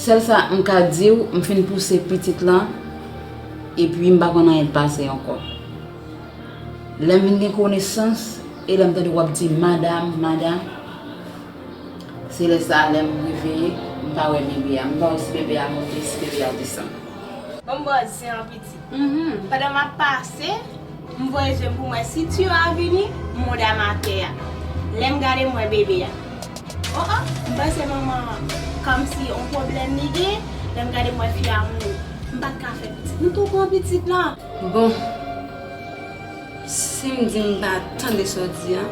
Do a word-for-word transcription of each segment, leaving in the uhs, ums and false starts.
Sèl sa m ka di w, m fin pouse pitit lan, epi m pa konn anyen k pase ankò. Lè m vin gen konesans, e lè m tande w ap di, "Madam, madam," se lè sa a, lè m reveye, m pa wè bebe a. M pa wè si bebe a monte, si bebe a desann. Bon, m ba w zen an piti. Mhm. Pandan m ap pase, m voye je m pou m wè si tiyo a vini, m mouda m atè a. Lè m gade, m wè bebe a. Oh, oh, m panse manman an kòmsi yon pwoblèm li gen, lè m gade, m wè fi a mouri. M pa t ka fè pitit. Nou tou pran pitit lan. Bon, si m di m pa tande sa w di a,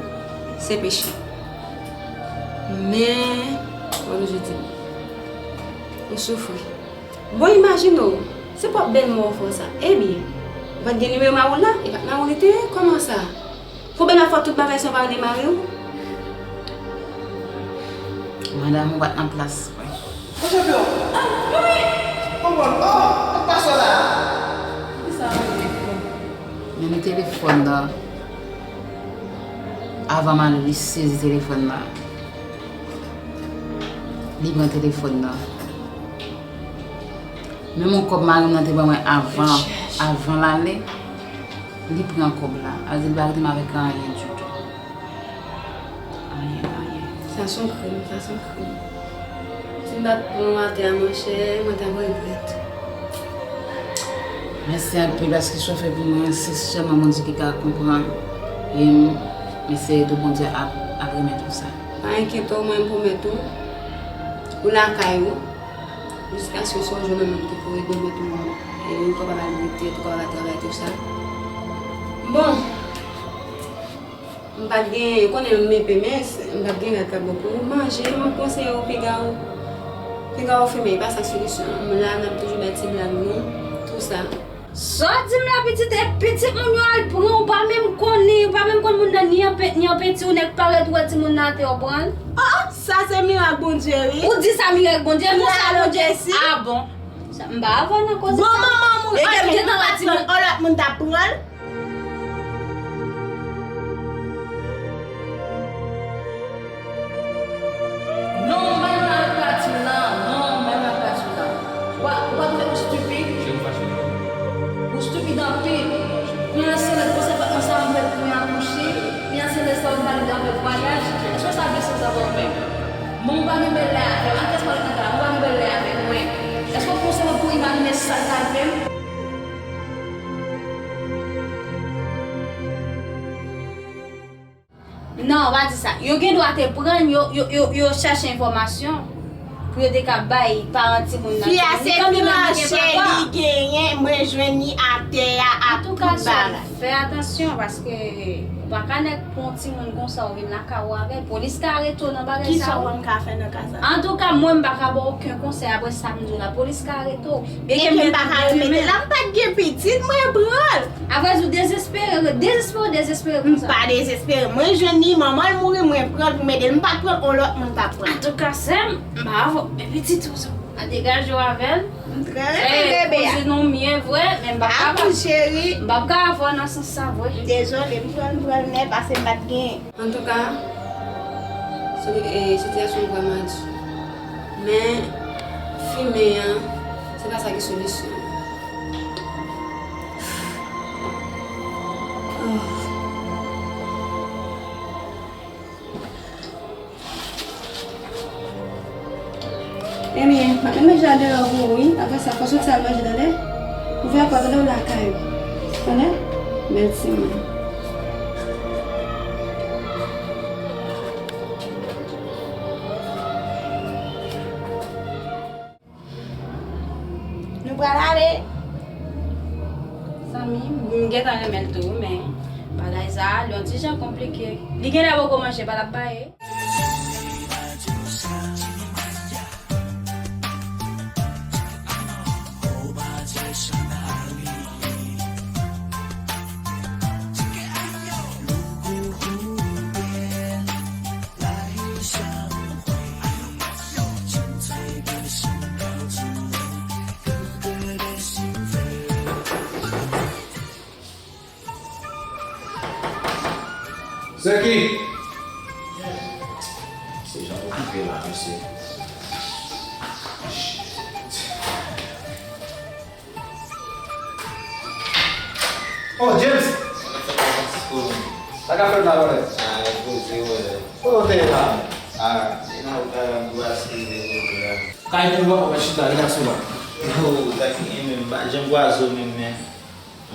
se peche. Men, bon, je di, m soufri. Bon, imajine w, se pwòp bèlmè w fè w sa. Ebyen, ou pa t gen nimewo mari w la? E pa t mari w li te ye? Kòman sa? Fò w bèlmè fè tout bagay san w pa rele mari w? Madanm ou pa t nan plas mwen. Monchè Pyon! Ah, wi! Konprann. Oh, sa k pase w la? Kisa w rele? Men li telefòn nan. Avan m ale, li sezi telefòn nan. Li pran telefòn nan. Menm yon kòb mari m nan te ban mwen avan, avan l ale, li pran kòb la. Sa vle di li pa rete m avèk anyen ditou. Anyen, anyen. Sa se yon krim, sa se yon krim. Si m pa t pran w atè a, monchè, mwen t ap regrèt. Mèsi anpil paske sa w fè pou mwen, se sèlman Bondye ki ka konprann. E m eseye tou Bondye ap, ap remèt ou sa. Pa enkyete w, mwen m pwomèt ou, ou lakay ou. Jiskaske se yon jou menm ki pou rekonèt ou, e ou kapab al rete, ou kapab al travay, tou sa. Bon, m pa t gen, ou konnen m E P M S, m pa t gen rad kabò pou manje, m ap konseye w piga w, piga w fimen, e pa sa solisyon an. M la, n ap toujou bay ti blag nou, tou sa. Sa w di m la pitit, e pitit moun yo al pran, ou pa menm konnen, ou pa menm konn moun nan ni an pent, ni an penti, ou nèk parèt, ou wè timoun nan atè, ou pran l. Oh, sa se mirak Bondye, wi. Ou di sa mirak Bondye, konsa Bondye. Ah bon. Sa, m pa avè w nan koze sa. Bon, manman moun, ok, m pa t pran l, yon lòt moun t ap pran l. Non, bay mal pati la, non, bay mal pati la. Wa, wa fè ou stupide. Ou stupide anpil. Kounya se lè konsèy pa ansanm fè kounya kouche. Kounya se lè sa ou pale de anpil vwayaj. Èske sa gen sans avè w menm? Bon, ou pa gen bèl lè avè m. An kès pale nan ka, ou pa gen bèl lè avè mwen. Èske ou konsèy mwen pou imajine sa l ka fè m? Non, pa di sa. Yo gen dwa te pran, yo, yo, yo, yo chèche enfòmasyon pou yo te ka bay paran timoun nan. Fi a se gran chè li genyen, mwen jwenn li atè a ak tout bagay. Antouka, sè m, fè atansyon, paske ou pa ka nèk pran yon timoun konsa, ou vin lakay ou avè l. Polis ka arete w nan bagay sa yo. Kisa w wè m ka fè nan ka sa? Antouka, mwen, m pa ka ba w okenn konsèy apre sa m di w la. Polis ka arete w. Byenke m pa ka remete l la, m pa t gen pitit, mwen pran l. Avrèdi, ou dezespere, dezespere, dezespere konsa. M pa dezespere. Mwen jwenn li, manman l mouri, mwen pran l pou m ede l. M pa t pran l, yon lòt moun t ap pran l. Antouka, sè m, m pa avè w, men pitit ou, a degaje w avè l. M trè renmen bebe a. Kouzin ou m ye vre, men m p ap ka, m p ap ka avè w nan sans sa vre. M dezole, m pran l, m pran l nèt, paske m pa t gen. Antouka, soli-, e, sitiyasyon an vrèman di. Men, fimen an, se pa sa ki solisyon an. Ah. Mwen menm jade la pou ou, wi. Apre sa, fò soti al manje, tande? Ouvè pòt, tande, ou lakay ou. Tande? Bèl timoun. Nou pral ale. Zanmi m, m gentan renmen l tou, men bagay sa a, l yon ti jan konplike. Li genlè poko manje, pa l ap baye. Seki! Se jan okipe la, mesye. Oh, James! Sa k ap fèt la, brother? Ah, poze, brother. Kote w te ye la? Ah, se nan wout la, m dwe asire de kote la. Kay pou w ap chita, relax ou la. Oh, sa ki gen menm, m pa janm kwaze w menm, men.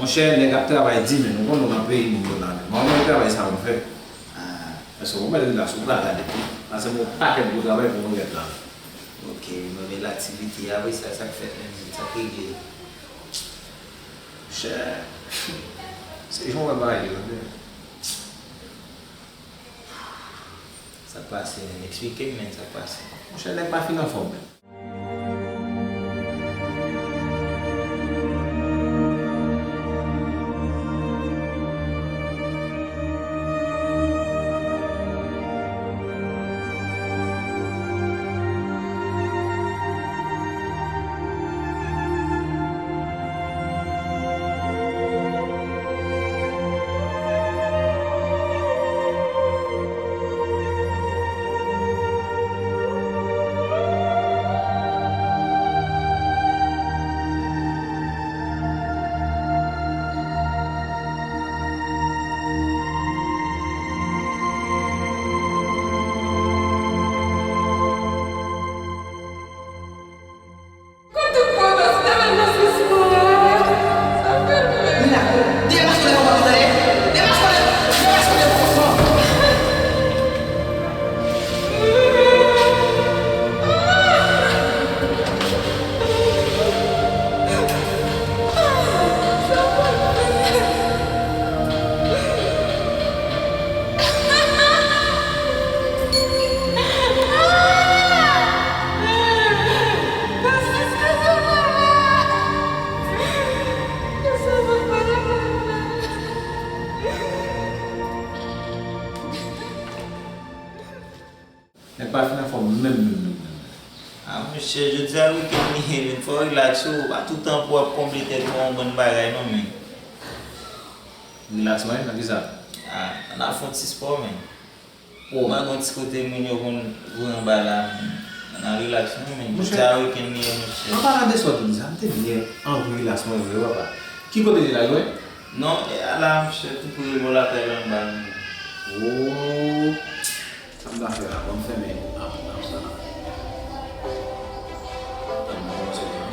Monchè, nèg ap travay di, men nou konnen w nan peyi nou yo la, men. Mwen, mwen travay sa mwen fè. Ah. Paske w mèt relax, ou pral gade. Paske m gen yon pakèt gwo travay pou mwen mèt la. Ok, move laktivite. Apre sa, sa k fèt menm, sa k regle? Chè. Se jan w wè bagay yo, tande. Sa k pase, menm? Eksplike m, menm, sa k pase. Monchè, nèg pa fin anfòm, menm. Kote w kòmanse devan nan sisman an? Sa fè m pè. Nina, demache kote w kòmanse, tande? Demache kote, demache kote w kòmanse. Nèg pa fin anfòm menm, menm, menm, menm. Ah, monchè, jodi a wikenn li ye, men fò w rilaks, ou pa toutan pou w ap konble tèt ou yon bann bagay, non, men. Rilaks, mwen, nan kisa? Ah, ann al fè yon ti spò, men. Oh. Mwen gen yon ti kote moun yo konn voye anba la, men. Ann al rilaks, non, men. Monchè, jodi a wikenn li ye, monchè. An palan de sa w te di sa, m te byen anvi rilaks, mwen, vre, papa. Ki kote li la, lwen? Non, e a la, monchè, tou pre bò lakay la anba, men. Oh. Sa m ta fè la, ban m fèmen ap, ap sa la. Tann mwen kòmanse fèmen.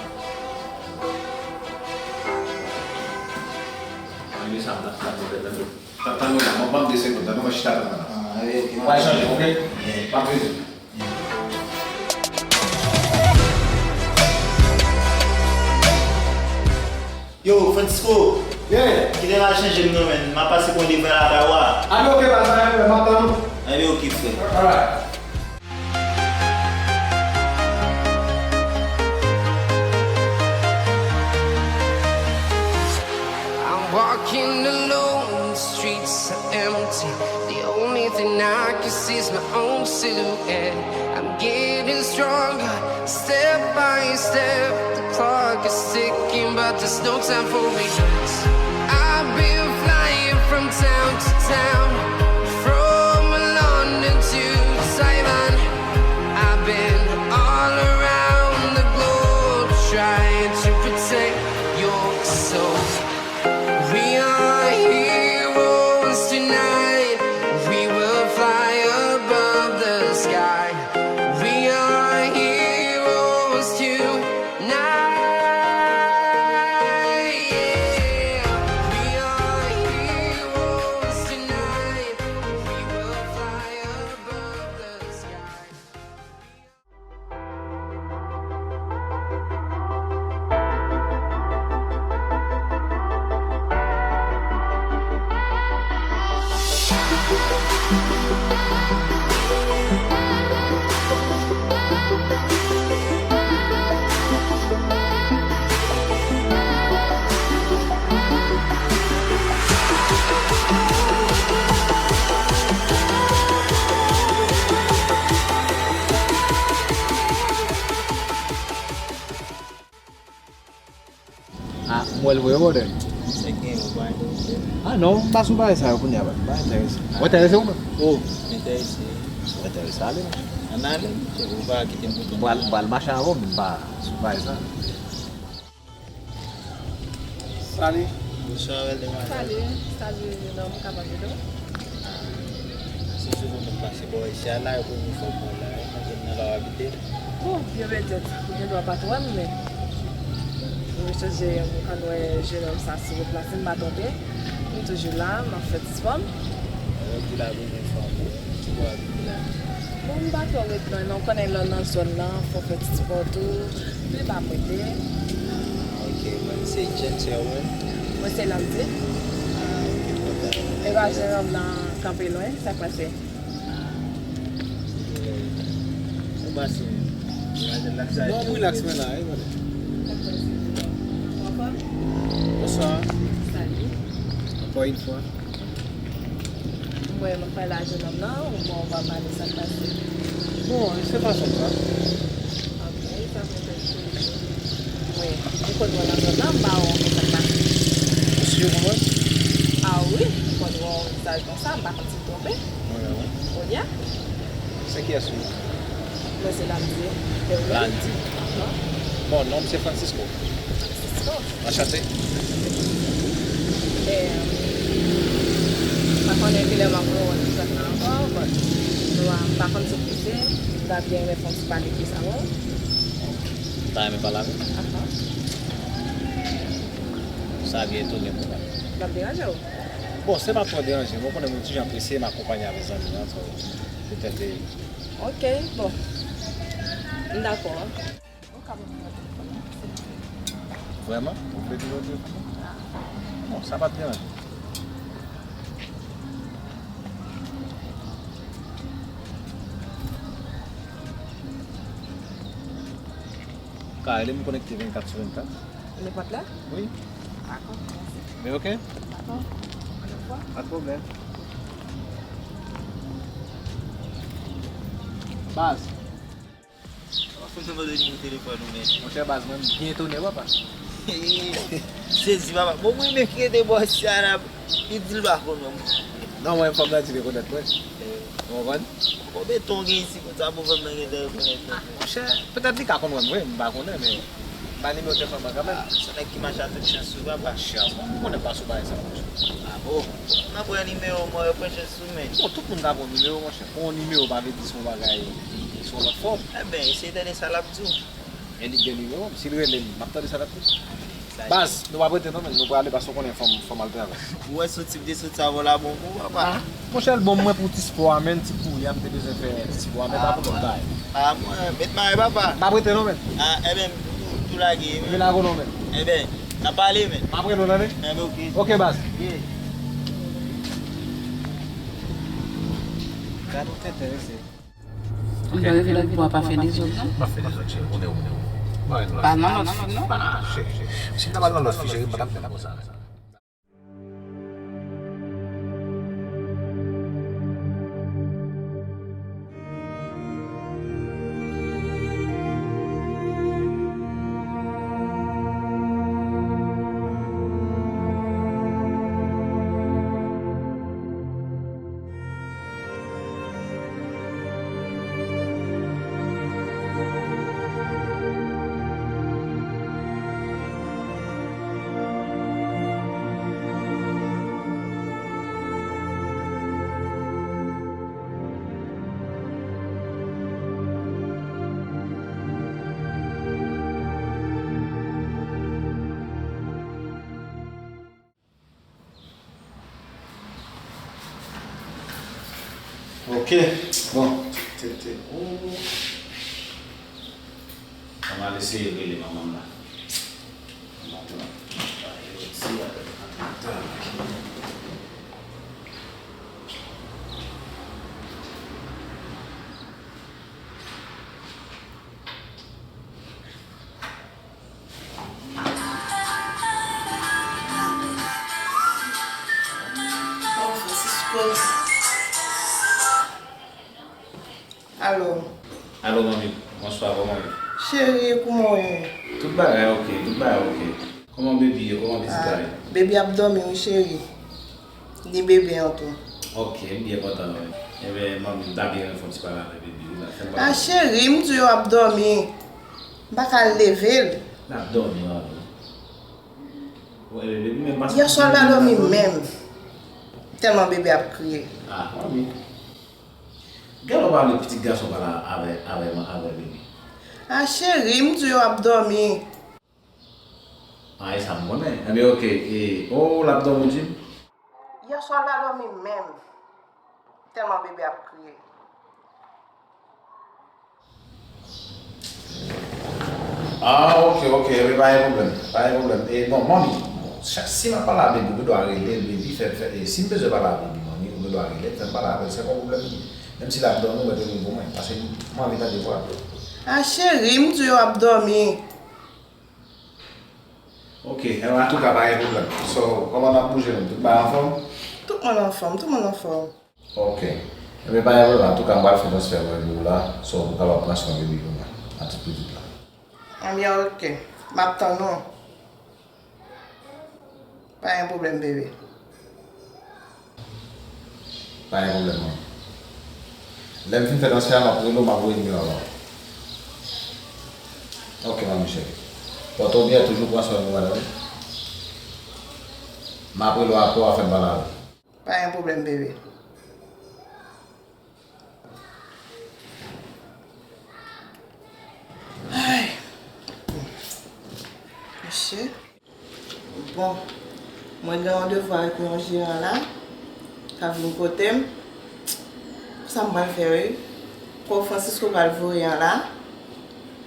Tann mwen sa m ta fè la, tann mwen. Tann, tann mwen la, ban m de segonn, tann mwen chita tann mwen la. Ah, ok, ok. W a chanje, ok? Yeah. M ap vini. Yo, Francisco! Yeah! Kite m al chanje m non, men. M ap pase pran devan lakay ou a. Anben, ok, pa gen pwoblèm, m ap tann ou. Anben, ok, frè. Alright. I'm walking alone, the streets are empty. The only thing I can see is my own silhouette. I'm getting stronger, step by step. The clock is ticking, but there's no time for regrets. I've been flying from town to town, from London to Taiwan. I've been all around the globe trying to protect your soul. We are heroes tonight. We will fly above the sky. We are heroes tonight. Ah, m wè l vre, brother. Se gen, ou pa enterese? Ah non, m pa sou bagay sa yo kounye a, m pa enterese. Ou enterese ou menm? Oh, m enterese. Ou enterese, ale, monchè. Ann ale, monchè, ou pa kite m pou kont. M pral, m pral mache avè w, men m pa sou bagay sa. Salut. Bonswa, bèl demwazèl. Salut, salut, jeune homme, kapab ede w? Ah, se sou moun mwen pase bò isi a la, e premye fwa mwen la, e mwen gen nan la w abite. Bon, byen petèt, ou gen dwa pa t wè m, men mwen chanje, mwen konn wè jeune homme sa sou wout la, si m pa twonpe, li toujou la, m ap fè ti spò m. Yo di la premye fwa m wè w, ki bò w abite la? Bon, m pa twò ret lwen non, ou konnen lè w nan zòn nan, fò w fè ti spò tou, pi ba m rete. Ah, ok, mwen se James Erwin. Mwen se Landy. Ah, ok, kontan. E pa jeune homme nan kanpe lwen, sa k pase? Ah, se pase. Non, m relax mwen la, wi, brother. Bonswa. Salut. Encore une fois. Mwen, mwen pale a jeune homme nan, ou bon, ou pa pale sa k pase. Bon, se fason m sa. Ok, sa fè tèt cheri. Wi, ou konn wè nan zòn nan, m pa wè w konn sa k pase. Ou si ou konn wè m? Ah wi, m konn wè w vizaj konsa, m pa konn si m twonpe. Mwen menm, wi. Ou byen? Se kiyès ou? Mwen se Landy. E ou menm? Landy. Ahan. Bon, non m se Francisco. Francisco. Anchante. E, m pa konnen kilè m ap wè w nan zòn nan ankò, but nou a, m pa konn si w prese, m ta byen renmen fè yon ti pale plis avè w. Ou ta renmen pale avè m? Ahan. Sa byen etone pou mwen. M ap deranje w? Bon, se pa twò deranje, men w konnen mwen ti jan prese, m akonpanye avèk zanmi an, so, petèt e Ok, bon. M dakò. Ou ka ban m nimewo telefòn nan, silvouplè? Vrèman? Ou vle nimewo telefòn nan? Bon, sa p ap deranje. Ou ka rele m konekte vennkat sou vennkat. Nenpòt lè? Wi. Dakò, mèsi. Men ok? Dakò. Ann fwa. Pa t pwoblèm. Baz. Fò m te mande nimewo telefòn ou, men. Monchè, baz, mwen, m byen etone, papa. Sezi, papa. Bon, mwen, men ki rete bò isi a la, li di l pa konn wè m. Non, mwen, fò m nan di rekonèt mwen. Ou konprann? Konbyen tan w gen isi konsa pou fanm nan gentan rekonèt ou? Monchè, petèt li ka konn wè m vre, m pa konnen, men m ba nimewo telefòn mwen kanmenm. Ah, se nèg ki mache a tout chans wi, papa. Chans, mwen, m konnen m pa sou bagay sa, monchè. Ah bon? Nan pran nimewo mwen, yo pran chans sou men. Bon, tout moun ka pran nimewo, monchè. Pran yon nimewo pa vle di se yon bagay, se yon lòt fòm. Enben, eseye tande sa l ap di w. E li gen nimewo m, si l rele m, m ap tande sa l ap di. Baz, nou p ap rete non, men nou prale, paske w konnen fò m, fò m al travay. Ou wè soti m te soti avè w la bon kou, papa. Ah, monchè, l bon mwen pou ti spò a, men ti kouri a, m te bezwen fè ti spò a, men pa pou lòt bagay. Ah, mwen, met mare, papa. M p ap rete non, men. Ah, enben, tou, tou lage, men. M lage w non, men. Enben, n ap pale, men. M ap rele w, tande? Enben, ok. Ok, baz. Yeah. Gade w tenten, mesye. M pa rete la pou w pa fè dezòd, non. M ap fè dezòd, cheri, konnen ou menm. Pa nan lòt fi, non. Ah, cheri, cheri. Si m ta pral nan lòt fi, cheri, m pa t ap fè l konsa. Ok, bon, tete ou. Ann al eseye rele manman m la. Manman m la. Yo di avèk antan. Alo. Alo, manmi. Bonswa, kòman w ye? Cheri, kòman w ye? Tout bagay oke, tout bagay oke. Kòman baby ye? Kòman pitit la ye? Ah, baby ap dòmi, wi, cheri. Ni bebe an tou. Oke, m byen kontan wè. Enben, manmi, m ta byen renmen fè yon ti pale avè baby wi la. Fè m pale. Ah, cheri, m di w ap dòmi. M pa ka leve l. L ap dòmi, manmi. Wè, baby menm pa... Yè swa l pa dòmi menm. Tèlman bebe ap kriye. Ah, manmi. Gade w pale pitit gason pale avè, avè, avè baby. Ah, cheri, m di w ap dòmi. Ah, e sa m konnen. Enben, oke. E, oh, l ap dòmi w di m? Yè swa l pa dòmi menm. Tèlman bebe ap kriye. Ah, oke, oke, enben pa gen pwoblèm, pa gen pwoblèm. E, bon, manmi, bon, si m ap pale a baby, ou gen dwa rele l, baby, fè, fè, e, si m bezwen pale a baby, manmi, ou gen dwa rele l, fè m pale avè l, se pa yon pwoblèm li ye. Menm si l ap dòmi, ou mèt rele l pou mwen, paske m anvi tande vwa l. Ah, cheri, m di w ap dòmi. Ok, enben, antouka, pa gen pwoblèm. So, kòman n ap bouje menm? Tout bagay anfòm? Tout moun anfòm, tout moun anfòm. Ok. Enben, pa gen pwoblèm. Antouka, m pral fè transfè mwen pou ou la, so, pou w kapab pran swen bebe pou mwen, nan tout pitit la. Enben, ok. M ap tann ou. Pa gen pwoblèm, bebe. Pa gen pwoblèm, manmi. Lè m fin fè transfè a, m ap rele w, m ap voye nimewo a ba w. Ok, manmi cheri. Pòte w byen, toujou pran swen pou madanm ou. M ap rele w apre w a fè m pale avè l. Pa gen pwoblèm, bebe. Ay. Mesye. Bon, mwen gen yon devwa avèk yon jeran la, k ap vin kote m. Sa m pral fè, wi? Kòb Francisco pral voye an la,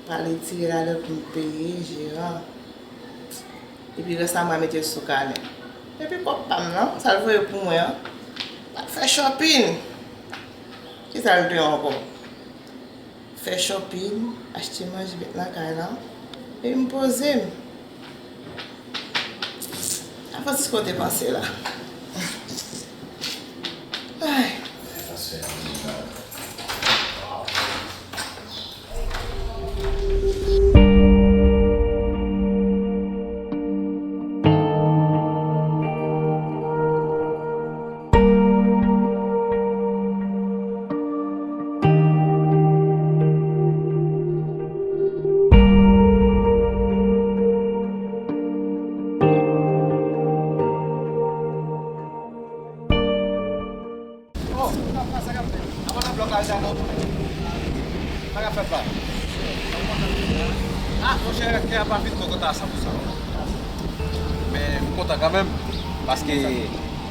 pral retire ladan l pou m peye jeran. Epi rès la, m pral mete l sou kanè. Epi kòb pa m nan, sa l voye pou mwen an, m pral fè shopping. Kisa l di ankò? Fè shopping, achte manje, met nan kay la, epi m poze m. Avan, ti kote panse la. Ay. Oh, sa k ap fèt? Avan nan blòk la deja non. Sa k ap fèt la? Ah, monchè, kè a pa fin kontan a san pou san. Men, m kontan kanmenm, paske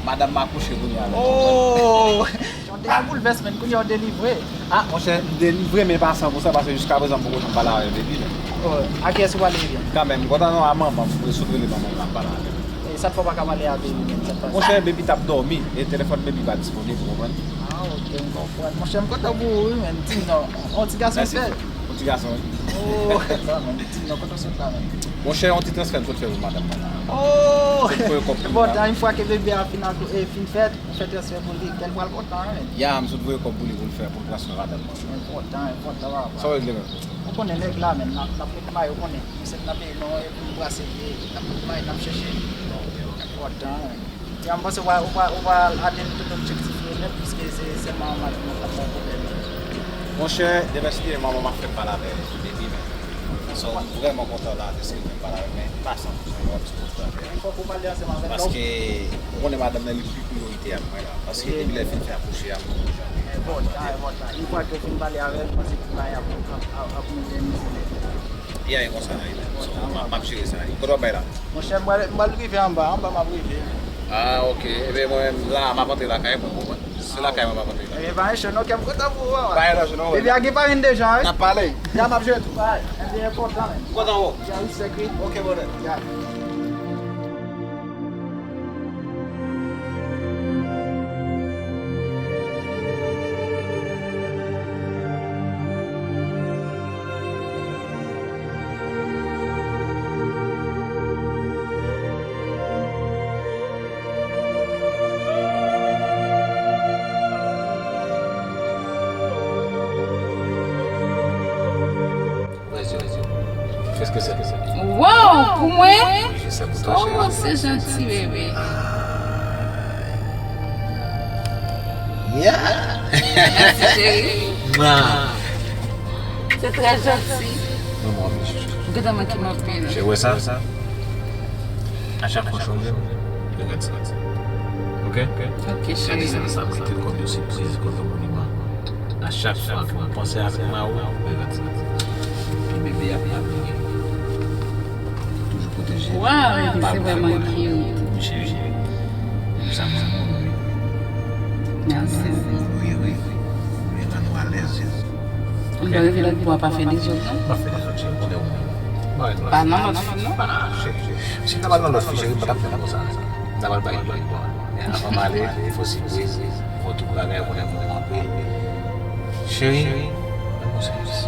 madanm m akouche kounye a la. Oh! Jan w te nan boulvès, men kounye a w delivre. Ah, monchè, m delivre, men pa san pou san, paske jiskaprezan m poko janm pale avè baby, men. Oh, a kiyès ou pale, ebyen? Kanmenm, m kontan non, a manman m, m sot rele manman m, m ap pale avè l. E sa k fè w pa ka pale a baby, men, sa k pase? Monchè, baby t ap dòmi, e telefòn baby pa disponib, ou konprann? Ah, ok, m konprann. Monchè, m kontan pou ou, wi, men, di m non. On ti gason fè. Mèsi, on ti gason, wi. Oh, sa, men, di m non, kote w sot la, men? Monchè, on ti transfè m sot fè pou madanm mwen la. Oh! Sot voye kòb pou li la. Bon, yon fwa ke bebe a fin akou-, e, fin fèt, ou fè transfè pou li, kè l pral kontan, wi. Ya, m sot voye kòb pou li pou l fè, pou l pran swen madanm mwen. Enpòtan, enpòtan, papa. Sa w regle menm? Ou konnen nèg la, men, n ap, n ap met may, ou konnen. Misye t nan peyi nou, epi nou brase pye, n ap met may, n ap chèche. Enpòtan, wi. Ya, m panse w va, w va, w va atenn tout objektif yo nèt, piske se sèlman madanm nan k ap ba w pwoblèm. Monchè, demèsi Dye, manman m ap fè m pale avè l depi, men. So, m vrèman kontan la, deske m fè m pale avè l, men pa san pou san, w ap Fòk ou pale ansanm avè l. Paske, ou konnen madanm nan li pi priyorite a mwen la. Paske depi lè l fin fè akouche a, mwen janm... Enpòtan, enpòtan. Yon fwa ke w fin pale avè l, m panse tout bagay ap, ap, ap, ap monte nèt. Ya, e konsa, e. So, m ap, m ap jere sa. Kote w ap bay la? Monchè, m pral, m pral rive anba, anba m ap rive. Ah, ok. Ebyen, mwen menm, la, m ap antre lakay mwen, ou konprann? Se lakay mwen m ap antre la. Ebyen, pa gen chè non, kè m kontan pou ou, papa. Pa gen danje non. Ebyen, a gen pa vin deja, wi. N ap pale. Ya, m ap jere tou. Ebyen, enpòtan, men. M kontan wè w. Ya, respect, wi. Ok, brother. Ya. Wow, pou mwen? Wi, se pou twa, cheri. Oh, se janti, bebe. Yeah. Mèsi, cheri. Mwa. Se trè janti. Non, mwen, mwen, cheri. Ou gentan manke m anpil. Cheri, wè sa? A chak fwa w chonje m, regrèt sa. Ok? Ok, cheri. Gade sa, sa, mete l kòm yon sipriz, kòm yon moniman. A chak fwa ke w panse avèk mari w, regrèt sa. Epi bebe a pa bliye. Toujou pwoteje l. Waw, se vrèman cute. Wi, cheri. Sa, mwen, mwen, wi. Mèsi. Wi, wi. Mwen, nou alèz. Ou pa revele pou w pa fè dezòd, non? M pa fè dezòd, cheri, m konnen ou menm. Pa nan lòt fi, non? Ah, cheri, cheri. Si m ta pral nan lòt fi, cheri, m pa t ap fè konsa. M ta pral bay li. Men avan m ale, fò sipriz, fò tout bagay, ou konnen m renmen anpil. Cheri, ban m yon sipriz.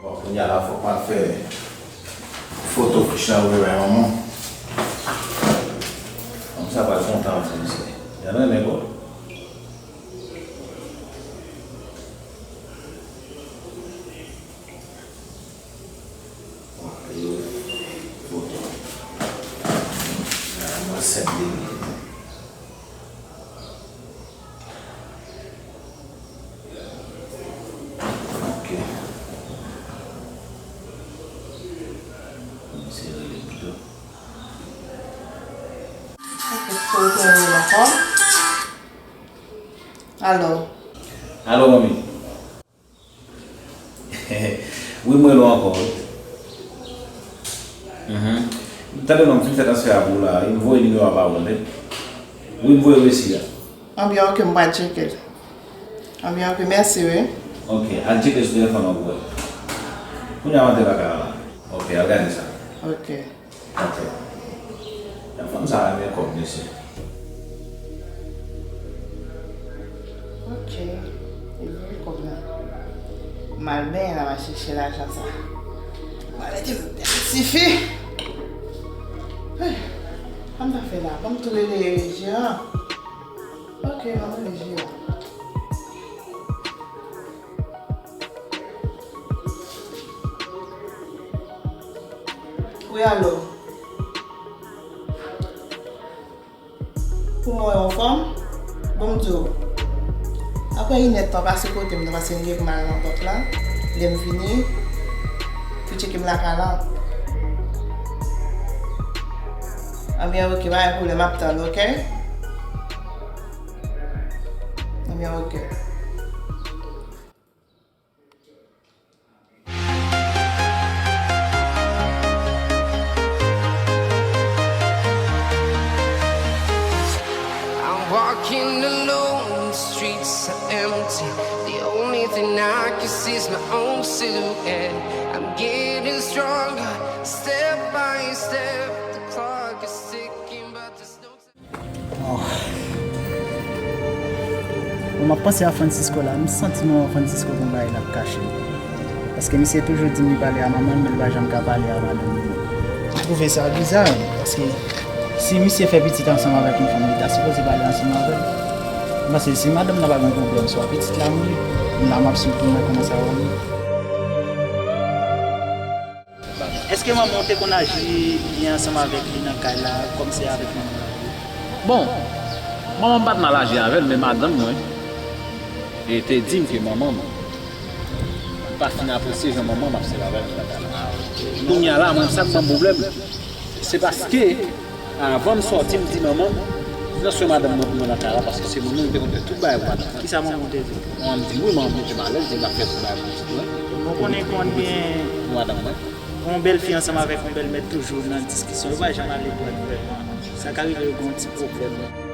Bon, kounye a la, fòk m al fè foto fich la voye bay manman. Manman sa pral kontan ansanm, mesye. Jan renmen kò. Bon, yo, foto. Mwen sèt de li. Ok. Mwen se rele pito. Ok, foto rele ankò. Alo. Alo, manmi. Wi, m rele w ankò, wi. Mhm. Tande non, m fin fè transfè a pou ou la, wi. M voye nimewo a ba ou, tande. Wi, m voye resi a. Anbyen, ok, m pral tcheke l. Anbyen, ok, mèsi, wi. Ok, al tcheke sou telefòn nan pou wè. Kounye a m antre lakay la la. Ok, al gade sa. Ok. Ok. Fanm sa renmen kòb, mesye. Ok. Li vle kòb la. M al benyen la, m al chèche lajan sa. M al mete m bèl tifi. Sa m ta fè la? Ban m tou rele jeran. Ok, m al rele jeran. Wi, alo. Kòman w ye, anfòm? Bon, m di w. Apre inèdtan, pase kote m nan, paske m gen pou m al nan pòt la. Lè m vini, pou tcheke m lakay la. Anbyen, ok, pa gen pwoblèm, m ap tann, ok? Anbyen, ok. I'm walking alone, the streets are empty. The only thing I can see is my own silhouette. I'm getting stronger, step by step. The clock is ticking, but there's no Oh. Bon, m ap panse a Francisco la, m santi manman Francisco gon bagay l ap kache. Paske misye toujou di m li pale a manman l, men l pa janm ka pale a madanm li. M twouve sa biza, paske si misye fè pitit ansanm avèk yon fanm, li ta sipoze pale ansanm avè l. M panse si madanm nan pa gen pwoblèm, swa pitit la mouri, m la m ap swiv pou m wè kòman sa va ye. Èske manman w te konn aji byen ansanm avèk li nan kay la, kòm se avèk manman w? Bon, manman m pa t mal aji avè l, men madanm mwen, e, te di m ke manman m pa fin apresye jan manman m ap sèvi avè l nan kay la. Kounye a la, mwen, sa k ban m pwoblèm, se paske avan m sòti, m di manman m, pran swen madanm mwen pou mwen nan kay la, paske se manman m te konn fè tout bagay pou madanm mwen. Kisa manman w te di? Manman m di, wi, manman m mete m alèz, di l ap fè tout bagay pou pitit mwen. Bon, konnen, konnen gen pou madanm mwen. Yon bèl fi ansanm avèk yon bèl mèt toujou nan diskisyon. Yo pa janm ale dwat vrèman. Sa ka rive yo gen yon ti pwoblèm.